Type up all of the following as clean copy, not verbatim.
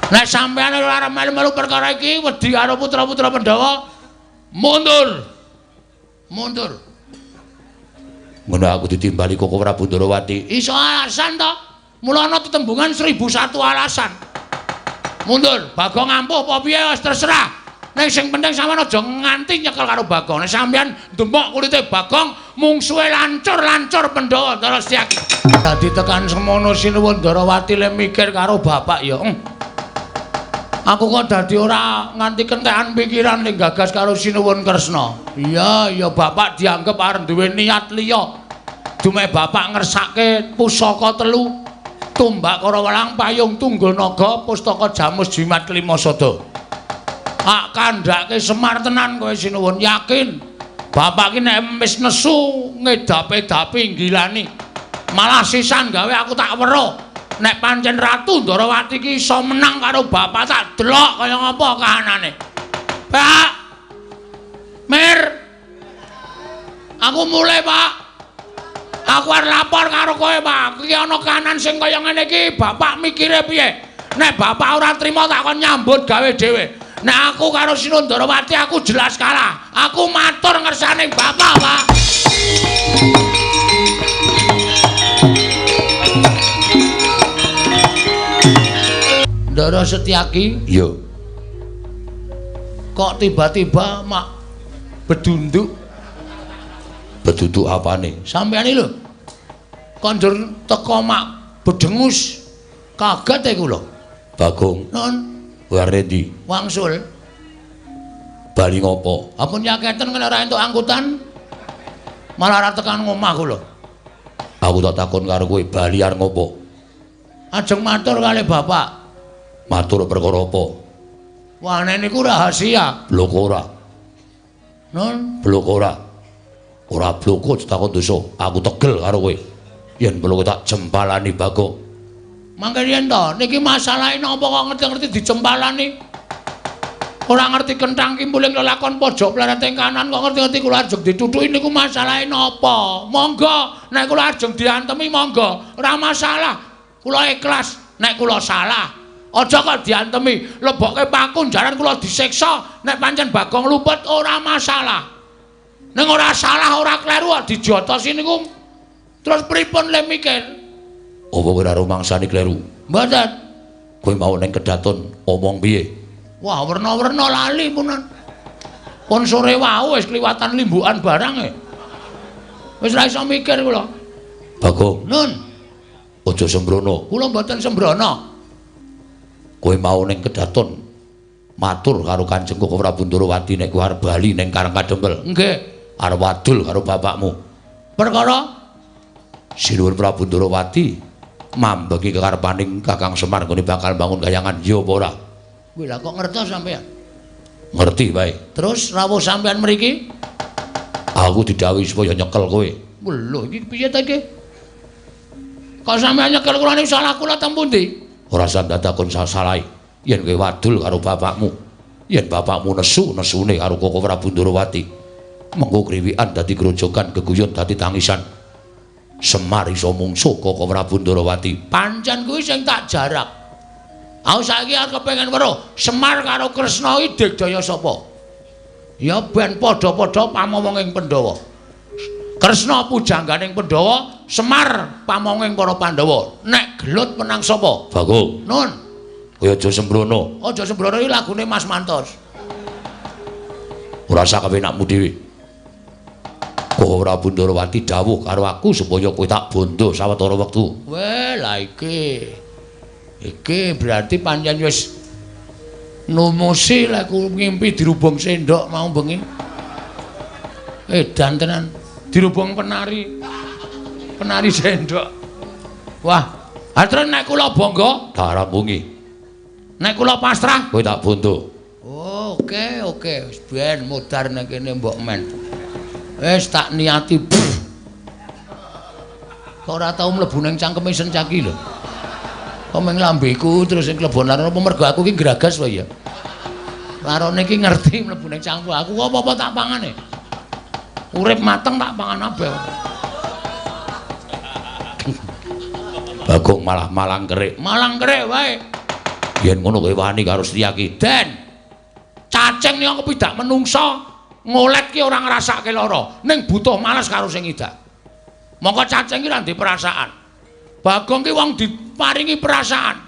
Nek sampeyan ora arep melu-melu perkara iki wedi karo putra-putra Pandhawa, mundur. Mundur. Ngono aku ditimbali Koko Prabu Ndorowati. Iso alasan to? Mula ana tetembungan 1001 alasan. Mundur, Bagong ampuh apa piye wis terserah. Ning sing penting sampeyan aja nganti nyekel karo Bagong. Nek sampeyan ndemok kulite Bagong, mungsuhe lancur-lancur Pandhawa Ndara Setyaki. Dadi tekan semono sinuwun Ndorowati le mikir karo bapak ya. Aku kok dadi ora nganti kentekan pikiran ning gagas karo Sinuwun Kresna. Iya, ya bapak dianggep arep duwe niat liya. Dumeh bapak ngersake pusaka telu, tumbak Karawelang, payung tunggul naga, pustaka jamus jimat kelima sada. Ak kandhake Semar tenan kowe Sinuwun, yakin. Bapak ki nek wis nesu ngedape-dapi nggilani. Malah sisan gawe aku tak weruh. Nek pancen Ratu Ndorowati ki iso menang karo bapak tak delok kaya ngapa kahanane. Pak. Mir. Aku mulai, Pak. Aku arep lapor karo kowe, Pak. Iki ana kahanan sing kaya ngene iki, bapak mikire piye? Nek bapak ora trima tak kon nyambut gawe dhewe. Nek aku karo Sinuwun Ndorowati aku jelas kalah. Aku matur ngersane bapak, Pak. Ndara Setyaki, iya. Kok tiba-tiba mak bedunduk? Bedunduk apane? Sampeyan iki lho. Kondur teko mak bedengus. Kaget e kula. Bagong. Nun, kowe arep ndi? Wangsul. Bali ngopo? Ampun yaketen kena ora entuk angkutan. Malah ora tekan ngomah kula. Aku tak takon karo kowe, bali arep ngopo? Ajeng matur kali bapak. Matur perkara apa? Wah, nek niku rahasia. Blok ora. Nun, blok ora. Ora bloko takon dosa. Aku tegel karo kowe. Yen bloko tak jempalani Bagong. Mangke yen to, niki masalahe napa kok ngerti-ngerti dijempalani? Ora ngerti kenthang kimpuling lelakon pojok pleret ing kanan kok ngerti-ngerti kula ajeng ditutuki niku masalahe napa? Monggo, nek kula ajeng diantemi monggo, ora masalah. Kula ikhlas nek kula salah. Aja kok diantemi, lebokke paku jaran kula disiksa, nek pancen Bagong luput ora masalah. Ning ora salah ora kleru kok dijotosi niku terus pripun le mikir? Apa ora rumangsani kleru? Mboten. Kowe mau ning kedaton omong piye? Wah, werna-werna lali punan. Pun sore wau wis kliwatan limbukan barang e. Wis ra iso mikir kula. Bagong. Nun. Aja sembrono. Kula mboten sembrono. Kowe mau ning kedaton matur karo Kanjeng Koko Prabu Ndorowati nek kowe arep bali ning Karang Kadempel. Nggih. Arep wadul karo bapakmu. Perkara Sinuwun Prabu Ndorowati mambeki kekarepaning Kakang Semar nggone bakal bangun kayangan ya apa ora? Kuwi lha kok ngertos sampeyan? Ngerti wae. Terus rawuh sampeyan mriki? Aku didhawuhi supaya nyekel kowe. Lho iki piye ta iki? Kok sampeyan nyekel kula niku salah kula teng pundi? Ora usah takon salahe. Yen kowe wadul karo bapakmu, yen bapakmu nesu, nesune karo Koko Prabu Ndorowati. Mengko kriwikan dadi grojogan, geguyon dadi tangisan. Semar iso mungsuh Koko Prabu Ndorowati. Pancen kuwi sing tak jarak. Aku saiki arep kepengin weruh Semar karo Kresna iki digdaya sapa? Ya ben padha-padha pamomonging Pandhawa. Kresna pujangganing Pandhawa, Semar pamonging para Pandhawa. Nek gelut menang sapa? Bagong. Nun. Kowe aja sembrono. Aja sembrono iki lagune Mas Mantos. Ora usah kepenakmu dhewe. Koko Prabu Ndorowati dawuh karo aku supaya kowe tak bondo sawetara wektu. Weh, lah iki. Iki berarti pancen wis numusi lek ngimpi dirubung sendok mau bengi. Edan tenan. Dirubung penari. Penari sendok. Wah, terus nek kula bangga tak rampungi. Nek kula pasrah kowe tak bondo. Oh, oke, oke. Wis ben modar nang kene mbok men. Wis tak niati. Kok ora tau mlebu nang cangkeme Sencaki lho. Kok meng lambeku terus sing klebon laron apa mergo aku iki gragas wae ya. Larone iki ngerti mlebu nang cangkem aku apa-apa tak pangane. Urip mateng tak pangan kabeh. Bagong malah malang kerik. Malang kerik wae. Yen ngono kowe wani karo Setyaki. Den. Cacing nek kepidak menungsa ngolet ki ora ngrasake lara, ning butuh males karo sing ngidak. Mongko cacing ki ora ndek perasaan. Bagong ki wong diparingi perasaan.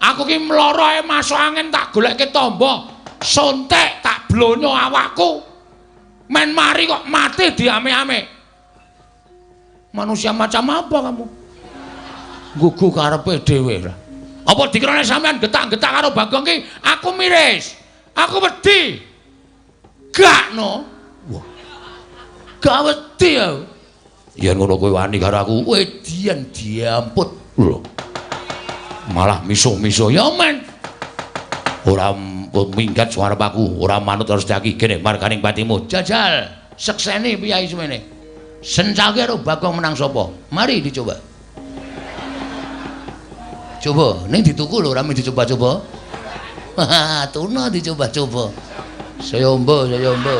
Aku ki mlara ae masuk angin tak golekke tamba, sontek tak blonyo awakku. Men mari kok mati diame-ame. Manusia macam apa kamu? Gugu karepe dhewe lah. Apa dikirane sampean getak-getak karo Bagong ki aku miris. Aku wedi. Gak no. Wah. Gak wedi aku. Yen ngono kowe wani karo aku, wedian diamput. Lho. Malah misuh-misuh ya men. Ora minggat suarep aku, ora manut karo Setyaki kene marganing patimu. Jajal, sekseni piyai semene. Sencake karo Bagong menang sapa? Mari dicoba. Coba, ning dituku lho ora dicoba-coba. Tuna dicoba-coba. Saya ombo, saya ombo.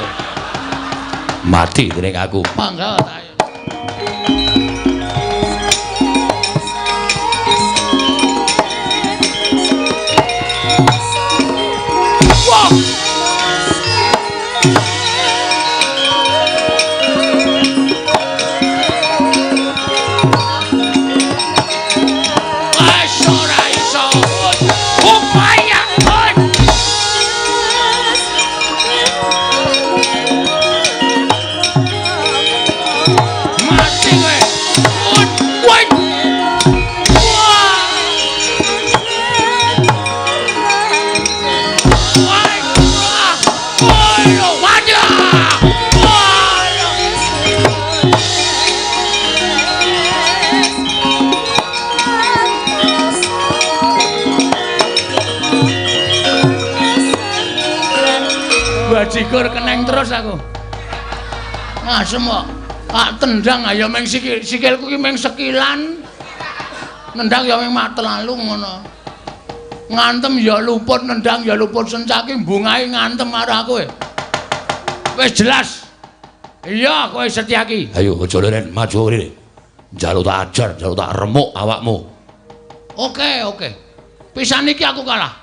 Mati dening aku. Mangga ayo. Wah. Bajigur keneng terus aku. Ngasem kok. Tak tendang ayo meng sikil, sikilku ki meng sekilan. Nendang ya meng matelalu ngono. Ngantem ya luput, nendang ya luput, Sencaki mbungahe ngantem karo aku. Wis jelas. Iya, kowe Setyaki. Ayo aja leren, maju rene. Njaluk tak ajar, njaluk tak remuk awakmu. Oke, oke. Pisan iki aku kalah.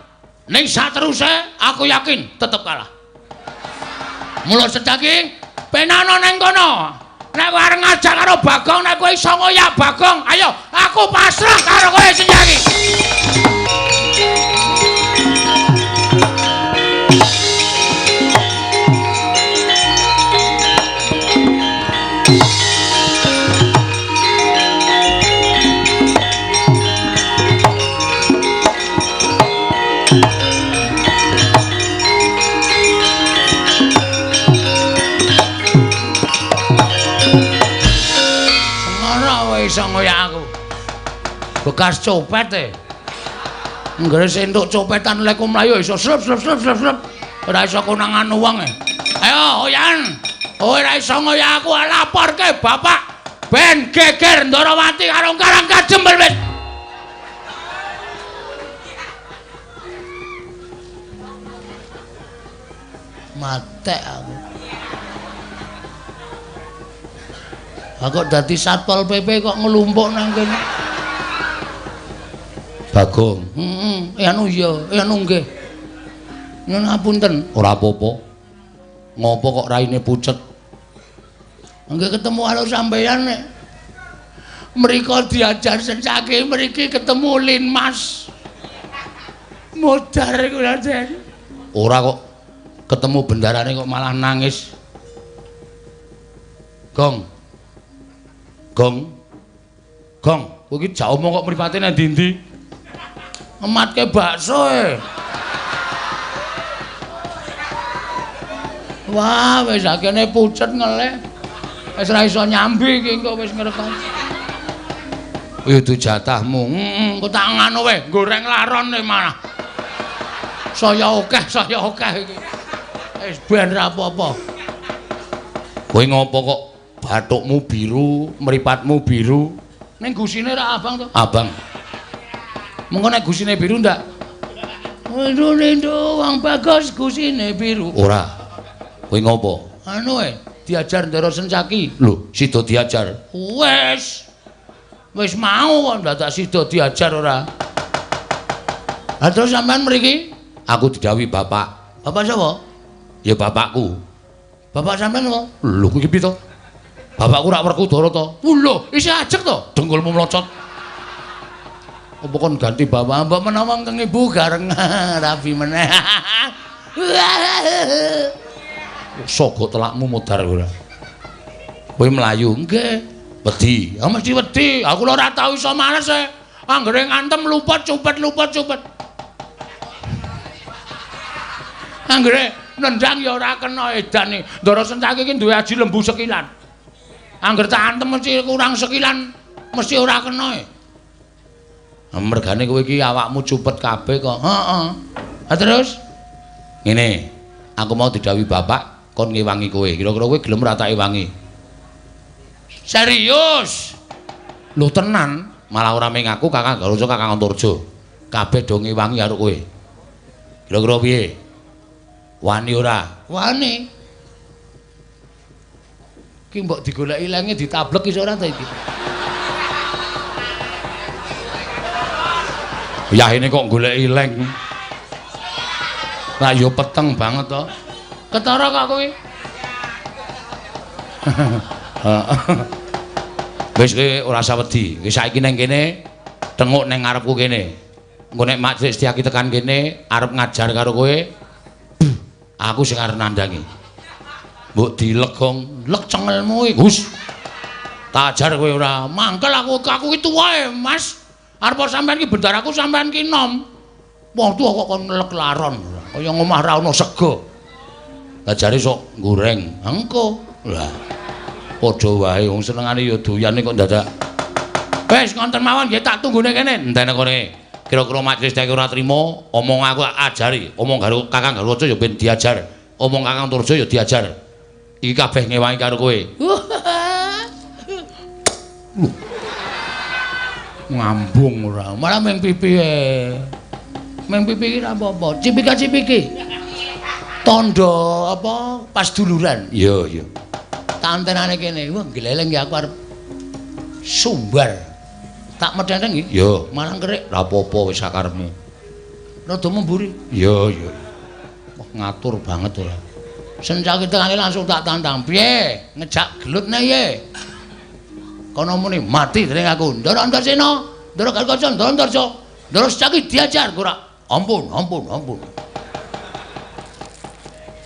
Ning sateruse aku yakin tetep kalah. Mula Setyaki penano neng kono. Nek kowe arep ngajak karo Bagong, nek kowe iso ngoyak Bagong, ayo aku pasrah karo kowe Setyaki. Iso ngoyak aku. Bekas copet e. Nggere entuk copetan lek mlayu iso slep slep slep slep slep. Ora iso konangan wong e. Ayo oyan. Ora iso ngoyak aku, laporke bapak ben geger Ndorowati karo Karang Kajembel wis. Matek aku. Aku dadi Satpol PP kok nglumpuk nang kene. Bagong. Heeh, anu iya, anu nggih. Nyuwun ngapunten. Ora apa-apa. Ngopo kok raine pucet? Nggih ketemu karo sampeyan nek mriko diajar Sencaki, mriki ketemu Linmas. Modar iku Raden. Ora kok ketemu bendarane kok malah nangis. Gong. Gong. Gong, kowe iki jak omong kok mripate nang ndi-ndi? Ngematke bakso e. Wah, wis akene pucet ngelih. Wis ora iso nyambi iki engko wis ngrekon. Itu jatahmu. Heeh, engko tak nganu we, goreng laron e malah. Saya akeh iki. Wis ben ra apa-apa. Kowe ngopo kok bathukmu biru, mripatmu biru? Ning gusine ra abang to? Abang. Mengko nek gusine biru ndak? Lindu wong bagus gusine biru. Ora. Kowe ngopo? Anu e, diajar Ndara Sencaki. Lho, sida diajar. Wis. Wis mau kok ndadak sida diajar ora. Ha terus sampean mriki? Aku didhawuhi bapak. Bapak sapa? Ya bapakku. Bapak sampean apa? Lho kuwi piye to? Bapakku rak Werkudara to. Lho, isih ajeg to? Dengkulmu mlocot. Apa kon ganti bapak? Mbok menawa keng ibu gareng rabi meneh. Sogo telakmu modar ora. Kowe mlayu? Nggih. Wedi. Ya mesti wedi. Aku lho ora tau iso males e. Anggere ngantem luput cupet luput cupet. Anggere nendang ya ora kena edane. Ndara Sencaki iki duwe aji lembu sekilan. Angger tak antem mesti kurang sekilan, mesti ora kena e. Mergane kowe iki awakmu cupet kabeh kok. Heeh. Ha terus ngene, aku mau didhawuhi bapak kon ngewangi kowe. Kira-kira kowe gelem ora tak ewangi? Serius? Lho tenan, malah ora mung aku, Kakang Garuca, Kakang Antarja. Kabeh do ngewangi karo kowe. Kira-kira piye? Wani ora? Wani. Ki mbok digoleki lenge ditablek iso ora ta iki? Ya ini kok goleki leng. Lah ya peteng banget to. Ketara kok kowe? Wis kowe ora usah wedi. Wis saiki nang kene tenguk nang ngarepku kene. Engko nek Mak Cilik Setyaki tekan kene arep ngajar karo kowe, aku sing arep nandangi. Mbok dilegong, lek cengelmu iki. Hus. Tak ajar kowe ora. Mangkel aku, aku ki tuwa e, Mas. Arep sampean ki bendaraku sampean ki nom. Wong tuwa kok kon ngelek laron. Kaya ngomah ra ono sego. Lah jare sok goreng. Engko. Lah padha wae wong senengane ya doyane kok dadak. Wis ngonten mawon nggih tak tunggune kene. Entene kene. Kira-kira majelis nek ora trimo, omong aku ajari, omong karo Kakang Garuca ya ben diajar, omong Kakang Turja ya diajar. Iki kabeh ngewangi karo kowe. Ngambung ora, malah mung pipi e. Mung pipi iki ora apa-apa, cipika-cipiki. Tandha apa pas duluran. Iya, iya. Tantenane kene, wah gleleng ya aku arep sumbar. Tak medhenteng nggih. Iya, malah kerik. Ora apa-apa wis sakarepmu. Rada memburi. Iya, iya. Wah ngatur banget ora. Sencaki tekane langsung tak tantang. Piye? Ngejak gelut ne ye. Kono muni mati dening aku. Ndara Antasena, Ndara Garukaca, Ndara Antarja. Ndara Setyaki diajar ora. Ampun, ampun, ampun.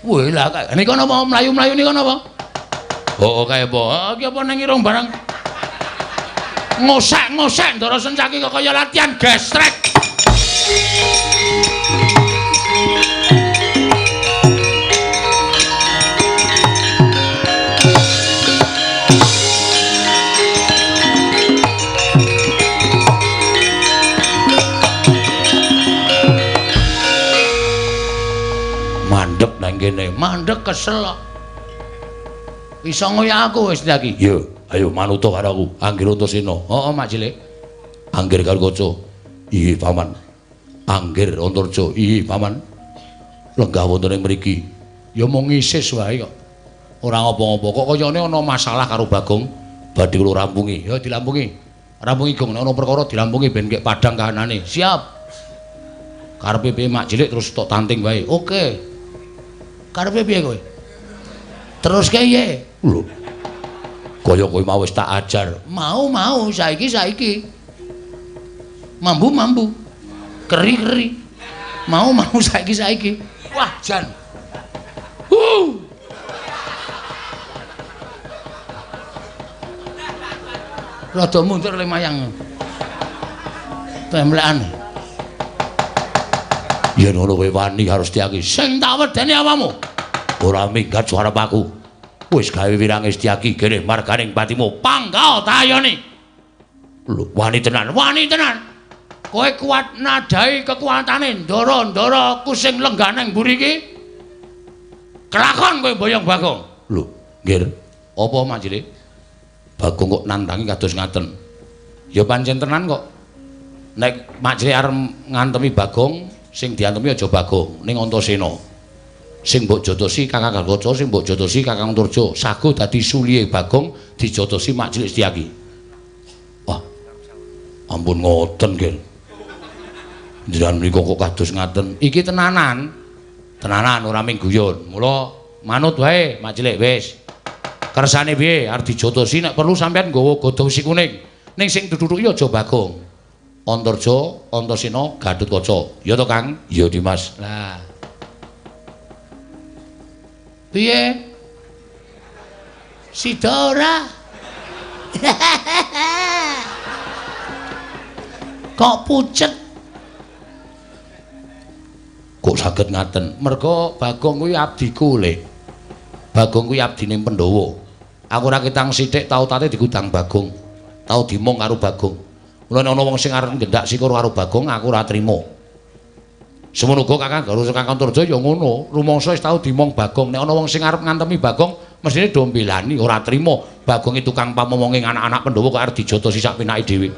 Wih lah kae. Niku napa mlayu-mlayu niku napa? Oh, kae apa? Iki apa nang irung barang? Ngosek-ngosek Ndara Sencaki kok kaya latihan gestrek. Mandek nang kene, mandek kesel kok. Iso ngoyak aku wis iki. Iya, ayo manuta karo aku, Anggir Antasena. Heeh, Mak Cilik. Anggir Garukaca. Iya, Paman. Anggir Antarja. Iya, Paman. Lenggah wonten ing mriki. Ya mung ngisis wae kok. Ora ngapa-ngapa kok kayane ana masalah karo Bagong. Badhe kula rampungi. Ya dilampungi. Rampungi Gong, nek ana perkara dilampungi ben gek padhang kahanane. Siap. Karepe piye Mak Cilik terus tok tanting wae. Oke. Karepe piye kowe? Teruske piye? Lho. Kaya kowe mau wis tak ajar. Mau-mau saiki-saiki. Mambu-mambu. Keri-keri. Mau-mau saiki-saiki. Wah, jan. Rada mundur le mayang. Temblekan. Yen ngono kowe wani karo Setyaki. Sing tak wedeni awamu. Ora minggat suaraku. Wis gawe wirange Setyaki kene marganing patimu. Panggah tayone. Lho, wani tenan, wani tenan. Kowe kuat nadai kekuatane ndara-ndara ku sing lenggah nang mburi iki. Kelakon kowe boyong Bagong. Lho, nggih. Apa Mak Cilik? Bagong kok nantangi kados ngaten. Ya pancen tenan kok. Nek Mak Cilik arep ngantemi Bagong, sing diantemi aja Bagong, ning Antasena. Sing mbok jotosi Kakang Garukaca, sing mbok jotosi Kakang Antarja, sago dadi sulihe Bagong dijotosi Mak Cilik Setyaki. Wah. Ampun ngoten, nggih. Njenengan menika kok kados ngaten. Iki tenanan. Tenanan ora mung guyon. Mula manut wae Mak Cilik wis. Kersane piye? Arep dijotosi nek perlu sampean nggawa gada wesi kuning. Ning sing ditutuki aja Bagong. Antarja, Antasena, Gatotkaca. Ya to, Kang? Ya, Dimas. Lah. Piye? Sida ora? Kok pucet? Kok saged ngaten? Merga Bagong kuwi abdiku, Lek. Bagong kuwi abdine Pandhawa. Aku ora ketang sithik tau tate digudang Bagong. Tau dimong karo Bagong. Mula nek ana wong sing arep nggendak sikur karo Bagong, aku ora trima. Semono uga Kakang Garuda Kakang Antarja ya ngono, rumangsa wis tau dimong Bagong. Nek ana wong sing arep ngantemi Bagong, mesthine do mbelani, ora trima. Bagong iki tukang pamomonge anak-anak Pandhawa kok arep dijotosi sak penake dhewe.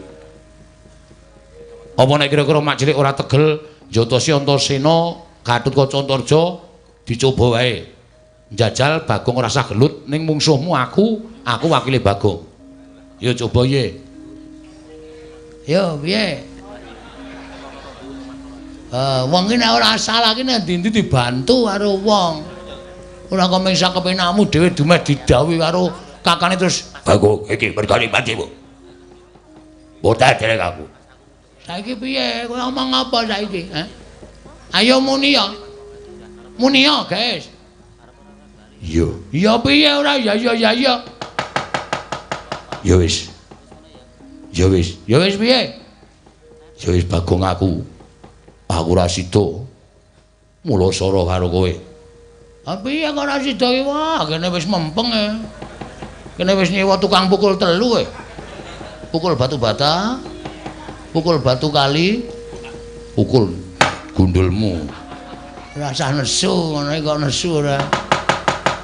Apa nek kira-kira Mak Cilik ora tegel njotosi Antasena, Gatotkaca Antarja dicoba wae. Njajal Bagong ora sah gelut ning mungsuhmu aku, aku wakile Bagong. Ya coba ye. Yo piye? Wong iki nek ora salah iki nek ndi-ndi dibantu karo wong. Ora kok mung sak kepenakmu dhewe dumeh didhawuhi karo kakane terus Bagong iki mergane patimu. Botak derek aku. Saiki piye? Kowe omong apa saiki, ha? Ayo muni ya. Muni ya, guys. Iya. Ya piye ora? Ya ya ya ya. Ya wis. Ya wis. Ya wis piye? Ya wis Bagong aku. Aku ora sida. Mula sara karo kowe. Ha piye kok ora sida iki? Wah, kene wis mempeng e. Kene wis nyewa tukang pukul telu e. Pukul batu bata, pukul batu kali, pukul gundulmu. Rasah nesu ngono iki kok nesu ora.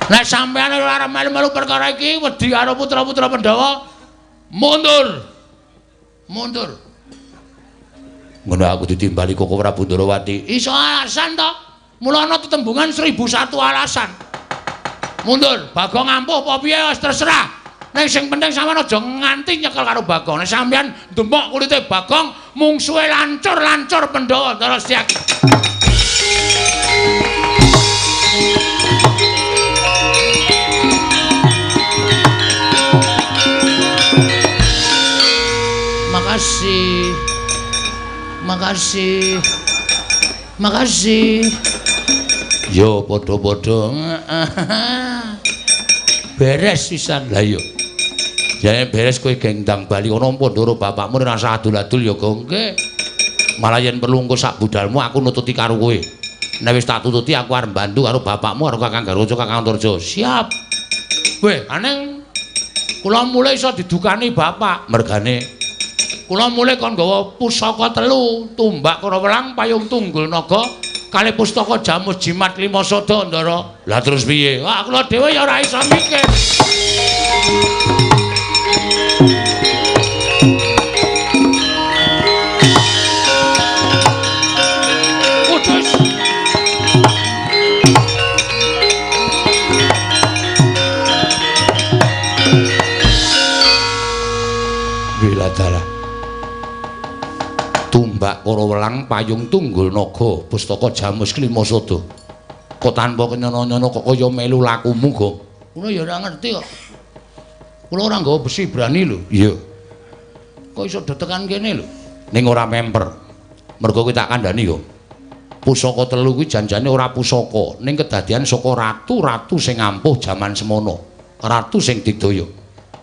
Nek sampeyan ora arep melu-melu perkara iki wedi karo putra-putra Pandhawa, mundur. Mundur. Ngono aku ditimbali Koko Prabu Ndorowati. Iso alasan to? Mula ana tetembungan 1001 alasan. Mundur, Bagong ampuh apa piye wis terserah. Ning sing penting sampeyan aja nganti nyekel karo Bagong. Nek sampeyan ndemok kulite Bagong, mungsuhe lancur-lancur Pandhawa Ndara Setyaki. Makasih. Makasih. Makasih. Yo padha-padha. Beres sisan. Lah iya. Jane beres kowe geng ndang bali ana Pandhara bapakmu ora usah adul-adul ya Gong. Nggih. Malah yen perlu engko sak budalmu aku nututi karo kowe. Nek wis tak tututi aku arep mbantu karo bapakmu karo Kakang Garuda Kakang Antarja. Siap. Weh, aneng kula mulih iso didukani bapak. Mergane kula mulih kon nggawa pusaka telu, tumbak Karawelang, payung tunggul naga, kalih pustaka jamus jimat lima sada, Ndara. Lah terus piye? Wah, kula dhewe ya ora iso mikir. Kudus. Wiladara. Tumbak Karawelang, payung tunggul naga, pustaka jamus klima sada. Kok tanpa kenyono-nyono kok kaya melu lakumu, Gong? Kula ya ora ngerti kok. Kula ora nggawa besi brani lho. Iya. Kok iso detekan kene lho? Ning ora memper. Mergo kowe tak kandhani, Gong. Pusaka telu kuwi janjane ora pusaka, ning kedadian saka ratu-ratu sing ampuh jaman semono. Ratu sing digdaya.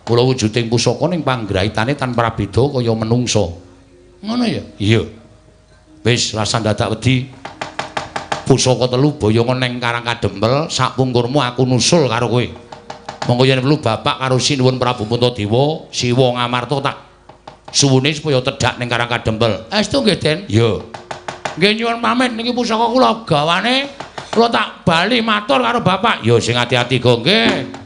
Mula wujuding pusaka ning panggraitane tanpa prabeda kaya menungsa. Ngono ya? Iya. Wis rasah dadak wedi. Pusaka telu boyongan ning Karang Kadempel, sakpungkurmu aku nusul karo kowe. Monggo yen perlu bapak karo Sinuwun Prabu Puntadewa, Siwa Ngamarta tak suwune supaya tedhak ning Karang Kadempel. Estu nggih, Den? Iya. Nggih nyuwun pamit niki pusaka kula gawane, kula tak bali matur karo bapak. Ya sing ati-ati, Gong. Nggih.